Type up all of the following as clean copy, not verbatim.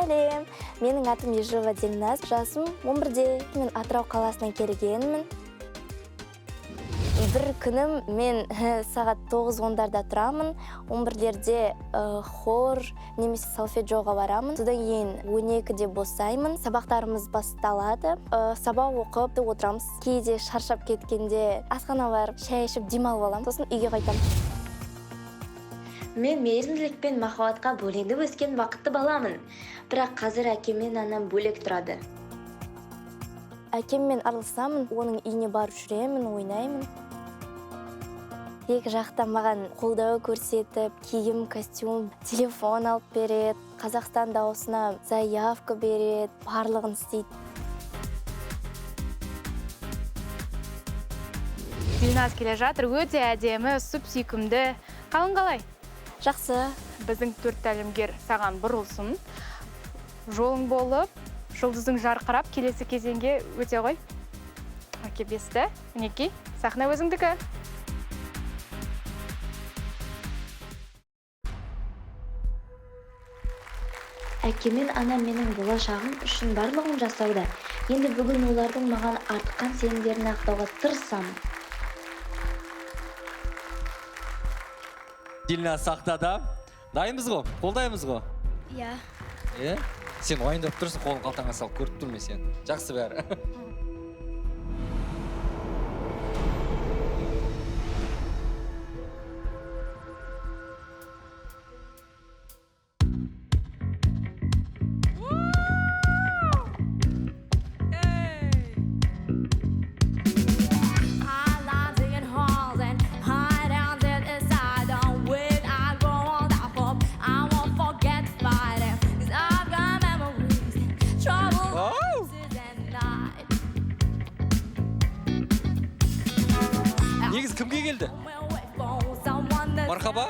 Сәлем, менің атым Ежова Дильназ, жасым 11-де. Мен Атырау қаласынан келгенмін. Бір күнім мен сағат 9:10-дарда тұрамын, 11-лерде хор немесе солфеджиоға барамын. Содан кейін 12-де босаймын, сабақтарымыз басталады. Сабақ оқып отырамыз. Кейде шаршап кеткенде асхана барып шай ішіп демалып аламын, сосын үйге қайтамын. Мен мейірімділік пен махаббатқа бөленіп өскен бақытты баламын. Бірақ қазір әкем мен анам бөлек тұрады. Әкеммен араласамын, оның үйіне барып жүремін, ойнаймын. Екі жақта маған қолдау көрсетіп, киім, костюм, телефон алып береді, Қазақстан дауысына заявка береді, барлығын істейді. Дильназ келе жатыр, өте әдемі, сүп-сүйкімді. Қалың қалай? Жақсы. Біздің төрт тәлімгер саған бұрылсын. Жолың болып, жұлдызың жарқырап, келесі кезеңге өте ғой. Әке бесті. Мінекей, сахна өзіңдікі. Әкем мен анам менің болашағым үшін барлығын жасауда. Енді бүгін олардың маған артқан сенімдерін ақтауға тырысамын. Дильназ сахнада. Дайынбыз ғой, қолдаймыз ғой? Иә. Е? Сен уайымдап тұрсың, қолын қалтаңа салып, көріп тұрмын мен сені. Жақсы бәрі. Негізі кімге келді? Мархаба.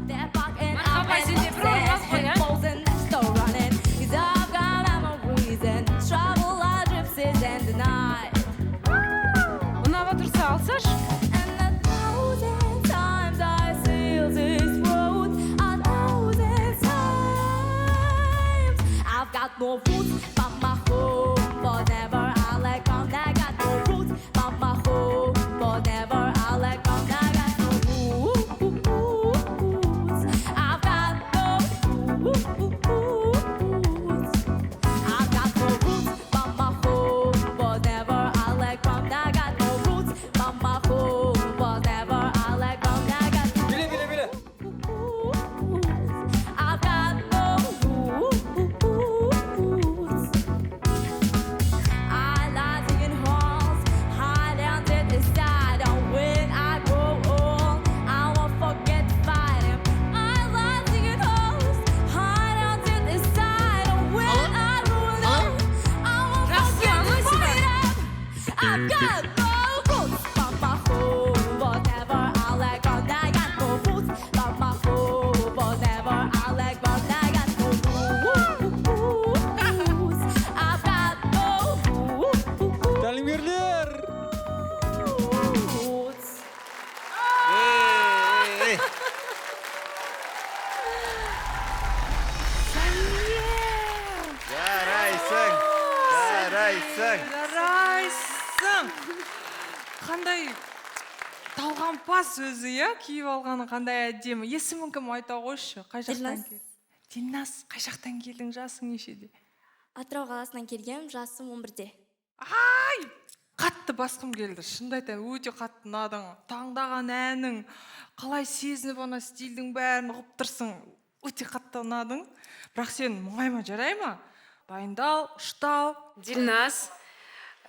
Мархаба, сенде бір орын қой, а? Ұнап отырса алсашы. No roots, but my home forever. I let go. I got no roots, but my home forever. I let go. I got no roots. I've got no roots. I've got no roots, but my home forever. I let go. I got no roots, but my home forever. I let go. I got no Биле, биле, биле. roots. I've got no roots. I like digging holes, high down to the side. And when I grow old, I won't forget fighting. I like digging holes, high down to the side. And when I grow old, I won't Жақсы, forget амансың ба? fighting. I've got no roots, but my home forever. I let go. I got no roots, but my home forever. I let go. I got no roots. I've got no roots. Тәлімгерлер! Жарайсың, жарайсың. Жарайсың. Қандай талғампаз өзі, иә? Киіп алғаны қандай әдемі. Есімің кім, айта қойшы? Қай жақтан Дильназ. келдің? Дильназ, қай жақтан келдің? Жасың нешеде? Атырау қаласынан келгем, жасым 11-де. Ай! Қатты басқым келді. Шынымды айтайын, өте қатты ұнадың. Таңдаған әнің, қалай сезініп ана стильдің бәрін ұғып тұрсың. Өте қатты ұнадың. Бірақ сен мұңайма, жарай ма? Дайындал, ұштал. Дильназ,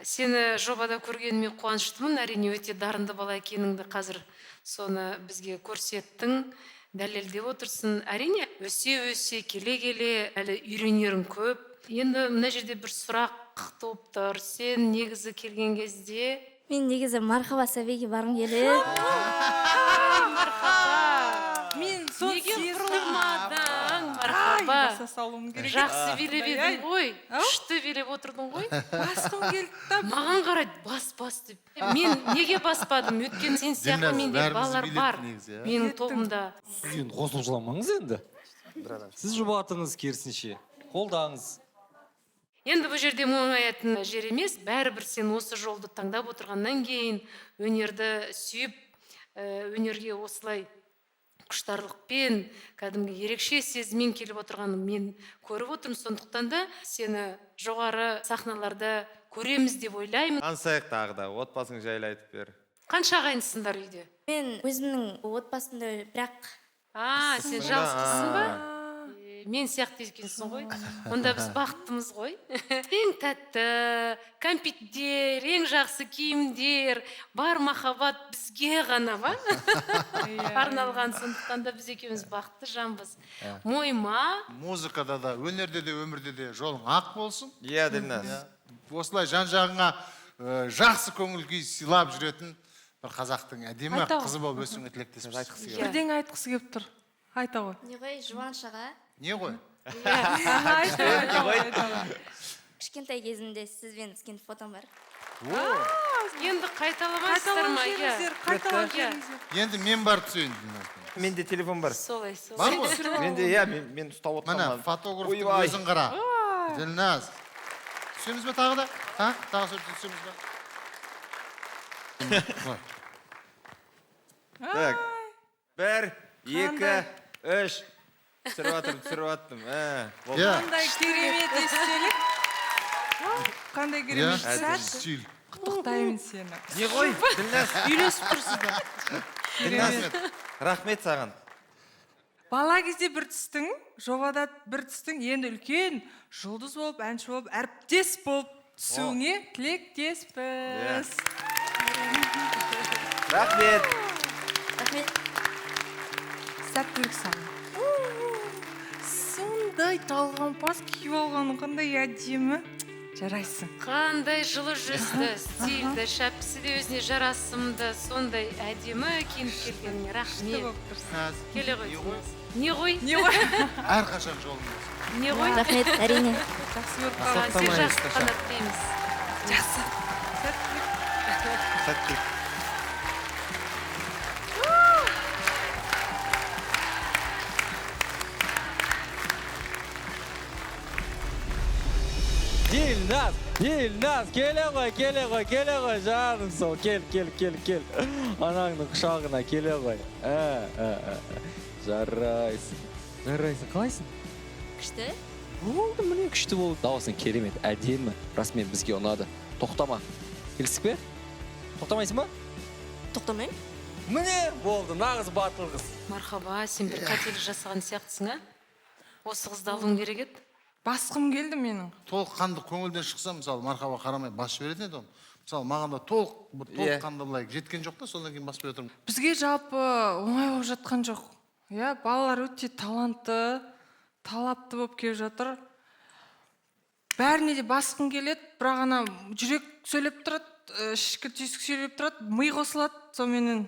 сені жобада көргеніме қуаныштымын. Әрине, өте дарынды бала екеніңді қазір соны бізге көрсеттің, дәлелдеп отырсың. Әрине, өсе-өсе, келе-келе әлі үйренерің көп. Енді мына жерде бір сұрақ туып тұр. Сен негізі келген кезде Мен негізі Мархаба Сәбиге барғым келеді. Мархаба. Мен соны Неге сездім. бұрылмадың? Ай, Мархаба. баса салуым керек. Жақсы билеп едің ғой. Ау? Күшті билеп отырдың ғой. Басқым келді да. Маған қарайды, бас, бас деп. Мен неге баспадым? Өйткені сен сияқты Дильназ, менде бәрімізді балалар билетті бар. негізі, иә? Менің тобымда. Сіз енді қосылып жыламаңыз енді. Сіз жұбатыңыз керісінше. Қолдаңыз. Енді бұл жерде мұңаятын жер емес, бәрібір сен осы жолды таңдап отырғаннан кейін, өнерді сүйіп, өнерге осылай құштарлықпен, кәдімгі ерекше сезіммен келіп отырғанын мен көріп отырмын. Сондықтан да сені жоғары сахналарда көреміз деп ойлаймын. Танысайық тағы да, отбасың жайлы айтып бер. Қанша ағайындысыңдар үйде? Мен өзімнің отбасымда бірақ. А, сен Сонда, жалғызсың ба? а. Мен сияқты екенсің ғой. Онда біз бақыттымыз ғой. Ең тәтті кәмпиттер, ең жақсы киімдер, бар махаббат бізге ғана ба арналған. Сондықтан да біз екеуміз бақытты жанбыз. Мойма. Музыкада да, өнерде де, өмірде де жолың ақ болсын. Иә, Ділназ. Иә. Осылай жан жағыңа жақсы көңіл күй сыйлап жүретін бір қазақтың әдемі Айта ғой. қызы болып өсуіңе тілектеспіз. Айтқысы келіп. Бірдеңе айтқысы келіп тұр, айта ғой. Не ғой, Жұбаныш аға. Не ғой? Айта ғой, айта ғой, айта ғой. Кішкентай кезімде сізбен түскен фотом бар. Енді қайталамайсыздар Қайталап ма, иә? жіберіңіздер, қайталап Иә. жіберіңіздер. Енді мен барып түсейін, Ділназбен. Менде телефон бар. Солай, солай. Бар ғой. Менде, иә, мен ұстап Міне, отырмын. фотографтың Ойбай. өзін қара. Ділназ, түсеміз бе тағы да? А, тағы суретке түсеміз бе? Былай. Так, бір, екі, Қандай? үш. Түсіріп жатырмын, түсіріп жаттым. Болды. Иә. Қандай керемет естелік, қандай керемет Иә, сәт! Стиль. Құттықтаймын сені. Не ғой, Ділназ? Үйлесіп тұрсыздар. Ділназ, рахмет саған. Бала кезде бір түстің, жобада бір түстің, енді үлкен жұлдыз болып, әнші болып, әріптес болып түсуіңе тілектеспіз. Рахмет. Рахмет. Сәттілік саған. Сондай талғампаз киіп алғаның қандай әдемі, жарайсың. Қандай жылы жүзді, стильді, шәпкісі де өзіне жарасымды, сондай әдемі киініп келгеніңе Күшті рахмет. болып тұрсың. Наз, Келе ғой. Не ғой? Не ғой? Не ғой? Әрқашан жолың болсын. Не ғой? Рахмет, әрине. Жақсы көріп Саған қаламын. сен жақсы қанат дейміз. Жақсы, сәттілік. Сәттілік. Ділназ, Ділназ, келе ғой, келе ғой, келе ғой, жаным сол, кел, кел, кел, кел. Анаңның құшағына келе ғой. Ә, ә, ә. Жарайсың, жарайсың, қалайсың? Күшті. Болды, міне, күшті болды. Дауысың керемет, әдемі, расымен бізге ұнады. Тоқтама. Келістік пе? Тоқтамайсың ба? Тоқтамаймын. Міне, болды, нағыз батыл қыз. Мархаба, сен бір қателік жасаған сияқтысың, а? Осы қызды алуың керек еді. Басқым келді менің. Толыққанды көңілден шықса, мысалы, Мархаба қарамай басып жіберетін еді оны. Мысалы, маған да толық бір Иә. толыққанды былай жеткен жоқ та, содан кейін баспай отырмын. Бізге жалпы оңай болып жатқан жоқ, иә. Балалар өте талантты, талапты болып келіп жатыр. Бәріне де басқым келеді, бірақ ана жүрек сөйлеп тұрады, ішкі түйсік сөйлеп тұрады, ми қосылады соныменен.